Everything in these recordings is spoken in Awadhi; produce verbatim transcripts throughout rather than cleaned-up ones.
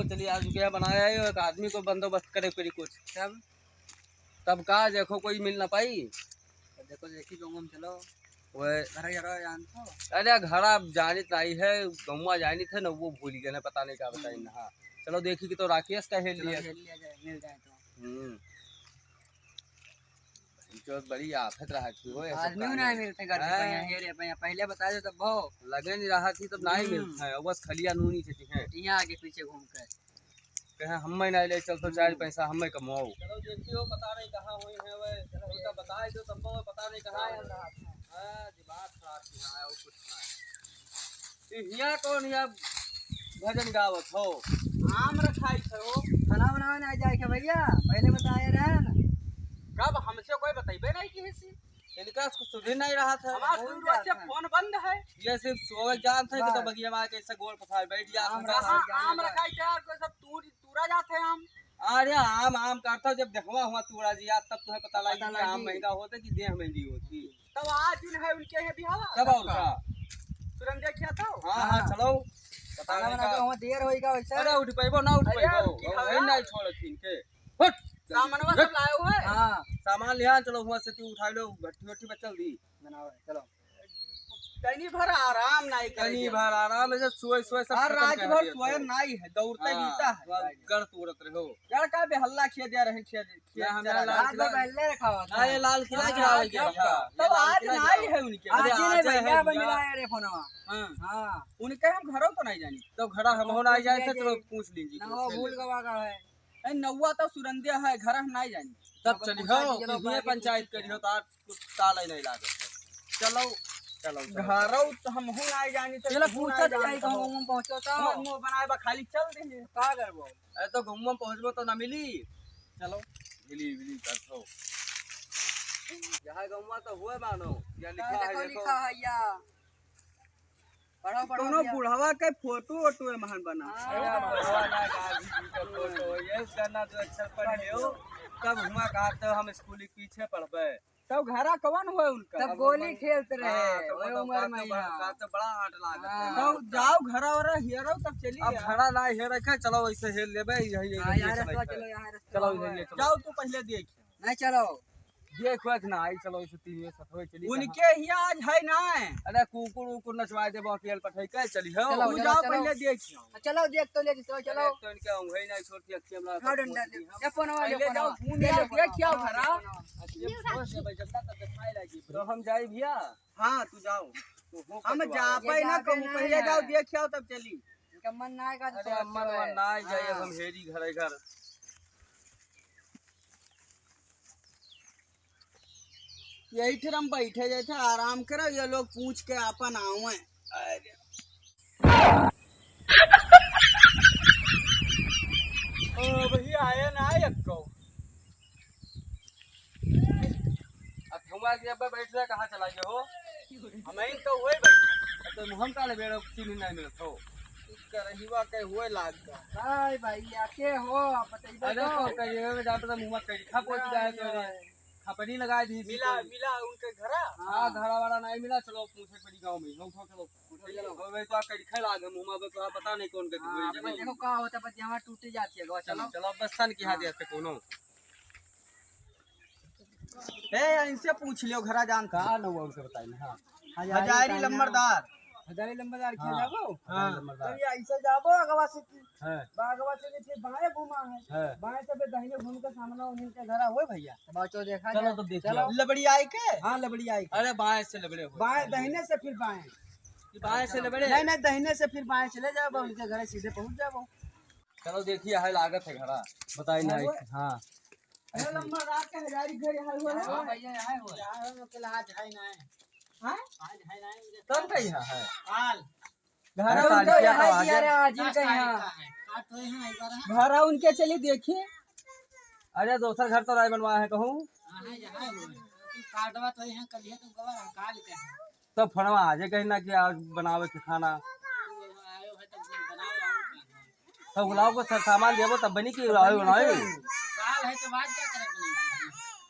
चलिए, आज क्या बनाया है, एक आदमी को बंदोबस्त करे पड़ी कुछ। तब? तब का, देखो, कोई मिल ना पाई। तो देखो, देखी, गाँव में चलो। ओए। घर जरा जान तो। अरे, घर आप जानित नहीं है, गौवा जानित है ना, वो भूल गए ना, पता नहीं का बताई ना। हाँ। चलो, देखी कि तो राकेश का हेल चलो, लिया। हेल लिया जाए, मिल जाए तो। हम्म। जो बड़ी आफत रहा थी, वो ये सब आदमी कहानी। नहीं मिलते घर में, हाँ। पहले, हेरे, पहले, पहले बता दो तब भाव। लगे नहीं रहा थी, तब नहीं हम्म। मिलते हैं, बस खलिया नूनी थे, हैं। यहाँ आगे पीछे घूम कर। कहे, "हम्मे नहीं ले चल, तो चार हम्म। पैसा हम्मे कमाओ।" चलो, देखियो, पता नहीं कहाँ हुई है वह। चलो, उनका बताए दो, तब वो पता नहीं कहाँ है। हाँ, दिमाग खराब किया है, और कुछ नहीं। ये हिया कौन हिया भजन गावत हो? आम रखाई थे हो। खाना बनावे ना जाए के भैया, पहले बताए रहे ना। कब हमसे कोई बतइबे नहीं किए सी? इनका कुछ सुधीर नहीं रहा था। हमारा बहुत दूर से जाता है। फोन बंद है। ये सिर्फ सोवे जान थे कि तो बस। बगिया में आके ऐसे गोड़ पसार बैठ जाता आम था। रखा हाँ, जाने आम का। रखाई थे और कोई सब तूर, तूरा जाते हैं हम। अरे आम, आम काटता जब देखवा हुआ तूरा जी, आज तब तुम्हें पता लगी पता कि आम लगी। महंगा होता कि देह महंगी होती। तब आज दिन है उनके यहाँ बिहावा। तब और का? तुरंत देखिया था। हाँ, हाँ, हाँ। चलो। पता खाना नहीं बना का। के वहाँ देर होई का वैसे? अरे उठ पैबो ना, उठ अरे पैबो। रुकी वही खाओ। नहीं छोड़ इनके। हट। सामानवा सब लाए हुए? हाँ। सामान लिया, चलो हुआ से तू उठा लो, भट्टी वट्टी पर चल दी। बनाओ, चलो। तनी भर आराम नहीं करे तनी दिया। भर आराम, ऐसे सोए, सोए सब और खत्म रात कर भर दिया सोए तो। नहीं है, दौड़ते हाँ, बीता है। वहाँ गड़ तोड़त रहो। गड़ का बे हल्ला खिया दिया रहे, खिया दिया, ये खिया हमें दिया लाल रहे। किला, रात भर पहले रखा हुआ था। अरे लाल किला हाँ, गिरावे गया क्या? था। तब ये लाल आज किला नहीं गिरावे। है उनके। आज अरे ही नहीं आज है भैया, है बन भैया। रहा है रे फोनवा। हाँ। हाँ। उनके हम घरों तो नहीं जानी। तो घरा हम हो नहीं जाए थे, चलो पूछ लीजिए ना, वो भूल गवा का है। ए, नौवा तो सुरंदिया है, घर हम नहीं जानी। तब चली हो, कि हिये पंचायत करी हो, तो आज कुछ ताला ही नहीं लागत है। चलो, चलो, चलो। घरौ तो हमहू नहीं जानी, तो चलो, तू पूछत नहीं जाई, जानत हो। कहूँ हम पहुँचो तो। मुँह, मुँह बनाए बा, खाली चल देंगे। का करबो? अरे तो गौवा में पहुँचबो तो ना मिली। चलो। मिली, मिली, कर दो। यहाँ गौवा तो हुए मानो, या लिखा है, देखो। लिखा है या। पढ़ो, पढ़ो कोनो भैया। बुढ़वा के फोटो वोटो है महान बना। हाँ। अरे तो बुढ़वा ना गांधी जी का फोटो, ये गन्ना जो अक्षर पढ़ लियो, तब हुआ कहा तो हम स्कूल के पीछे पढ़बे। तब घरा कवन हुए उनका? तब गोली खेलते रहे, हाँ, तो वही मतलब उम्र का में तो बड़ा, यहाँ। का तो बड़ा आट लागत है। हाँ। तब जाओ घरा वरा हेरो तब चली अब गया। घरा ना हेरे के, चलो वैसे हेर लेबे, यही, यही हाँ, रस्ते यहाँ से रस्ता लेके। चलो, यहाँ रस्ता चलो, हुआ इधर है। ये चलो। जाओ तू पहले देख। नहीं चलो। देख वेख ना आई, चलो इसे तीन में सतवे चली उनके कहाँ? हियाँ आज है ना। अरे कुकुर उकुर नचवाए देबो, अकेल पठाई के चली हो। चलो, तू चलो, जाओ चलो। पहले देख आओ। चलो देख तो ले, चलो, चलो। अरे तो इनके हम है ना, छोड़ के अकेला हाँ, डंडा दे। ये फोनवा, ये पहले फोनवा। जाओ, घूम ले, ले, देख आओ फोनवा। घरा। अच्छा, ये फोन से भाई जब तक दिखाए लागी। तो हम जाई भैया। हाँ, तू जाओ। तो हो हम कटवा। जाबे ये ना जाबे कहूँ, ना पहले है। जाओ देख आओ तब चली। इनका मन ना आएगा तो अरे सोच मन, रहे। मन ना आई जाए, हाँ। हम हेरी घर है घर। यही ठेर हम बैठे जाए थे, आराम करो, ये लोग पूछ के आपन आवे। अरे। ओ, भैया आए ना, एको। अब ठुआ के अब बैठ रहे, कहाँ चला गए हो? हम यहीं तो हुए बैठे। अब तो मुहम का ले बेड़ो, चिन्ह नहीं मिलत हो। करहिवा के हुए लागता। हाय भैया, के हो? बतइबे अरे तो। तो कहिए में जाता था, मुँह में करिखा पोत जाए तो रे। खपरी लगा दी थी मिला, कोई। मिला उनके घरा? हाँ, घरा वाला नहीं मिला, चलो पूछे पड़ी गाँव में। उठो, चलो। उठो, चलो। अब भाई तो करिखा लागे मुँह में, तो पता नहीं कौन के हाँ, हुए। अब देखो का होता, बस यहाँ टूट जाती है, चलो। चलो, अब बस सन की हाँ। देते कोनो। ए, इनसे पूछ लियो, घरा जान का ना हुआ, उनसे बताई ना। हाँ। हजारी हजारी का लंबरदार। हजारी लंबरदार के हाँ, जाबो? हजारी हाँ। लंबरदार। तो ये ऐसे जाबो, अगवा से की। हाँ। बा-, अगवा से की फिर बाएं घुमा है। हाँ। बाएं से फिर दाहिने घूम के सामने उन्हीं के घरा हुए भैया। तो बाचो देखा चलो जाए। तो देखिए। चलो। लबड़ी आई के? हाँ, लबड़ी आई के। अरे बाएं से लबड़े हुए। बाएं, दाहिने से फिर बाएं। ये बाएं से लबड़े? नहीं, नहीं, दाहिने से फिर बाएं चले जाबो, उनके घरे सीधे पहुँच जाबो। चलो देखिए, है लागत है घरा। बताई ना, हाँ, वो हाँ। अरे लंबरदार के हजारी घर यहाँ हुआ है। हाँ भैया, यहाँ हुआ है। यहाँ हुआ, अकेला आज है ना है। हाँ? आज है ना है, मुझे कौन का यहाँ है? काल। घर अरे उनका तारीख क्या यहाँ तो है, आज है? आज ही का यहाँ। का है? काल तो है, एक बार है। घर आ उनके चली देखी। अरे दोसर घर तो नहीं बनवाए हैं कहूँ। हाँ, है, यहाँ हुआ है। लेकिन काटवा तो यहाँ कल है, तो गवा काल का है। तब फड़वा आजे कहीं ना कि आज बनावे के खाना। तब बुलाओ को सर सामान देबो तब बनी कि बुलाओ बनाओ।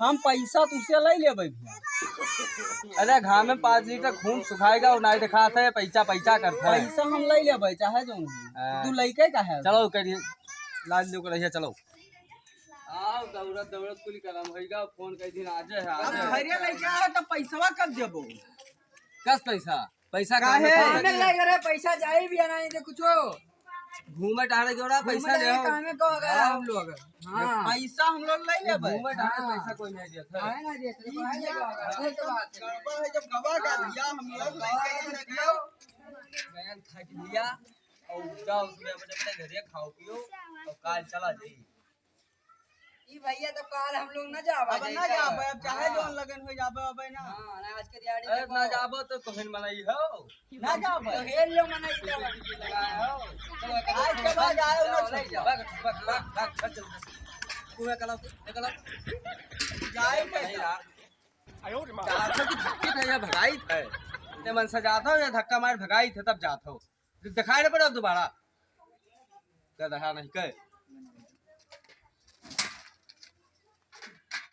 हम पैसा तुझसे ले लेबे भैया। अरे घाम में पाँच लीटर खून सुखाएगा और नहीं दिखाते हैं, पैसा पैसा करता है। पैसा हम ले लेबे चाहे जो हाँ। तू लइके का है? चलो करिए। लाज लेकर रहिया, चलो। आओ, दौड़त दौड़त कुल करम होइगा, फोन कई दिन आजे है, अब आजे है। घरे लइके आए तो पैसवा कब देबो? कस पैसा? पैसा काहे? काहे में काहे में लग रहा है? पैसा जाई भी ना, नहीं तो कुछो। घूमे टहरे के ओरा पैसा घूमे ले टहरे आओ। कामे को अगर हाँ। हम लोग। हाँ। पैसा हम लोग ले लेबे। घूमे टहरे हाँ। पैसा कोई नहीं देता है। काहे ना देता है? ई काहे ना देता है? गड़बड़ है, जब गवा डाल दिया हम लोग, लइके ही ना गयो। बहन थक लिया और जाओ, उसमें अपने अपने घरे खाओ पियो और काल चला जाई। ई भैया तो काल हम लोग ना जाबे, अब ना जाबे, अब चाहे हाँ। जौन लगन हो जाबे, अब ना। हाँ, ना आज के दिहाड़ी अरे देखो। ना जाबो तो तोहन मनई हो। ना जाबे। तो हेल लो मनई तो लगाए हो। चलो, आज के बाद आए हो ना चलो, छोड़। भाग, भाग, भाग, भाग, भाग, चल। तू ये कला, ये कला। जाए नहीं। यार। जात हो कि धक्के थे या भगाई थे। ते मन से जात हो या धक्का मार भगाई थे तब जात हो। दिखाई ना पड़ा दोबारा। क्या दहा नहीं कहे।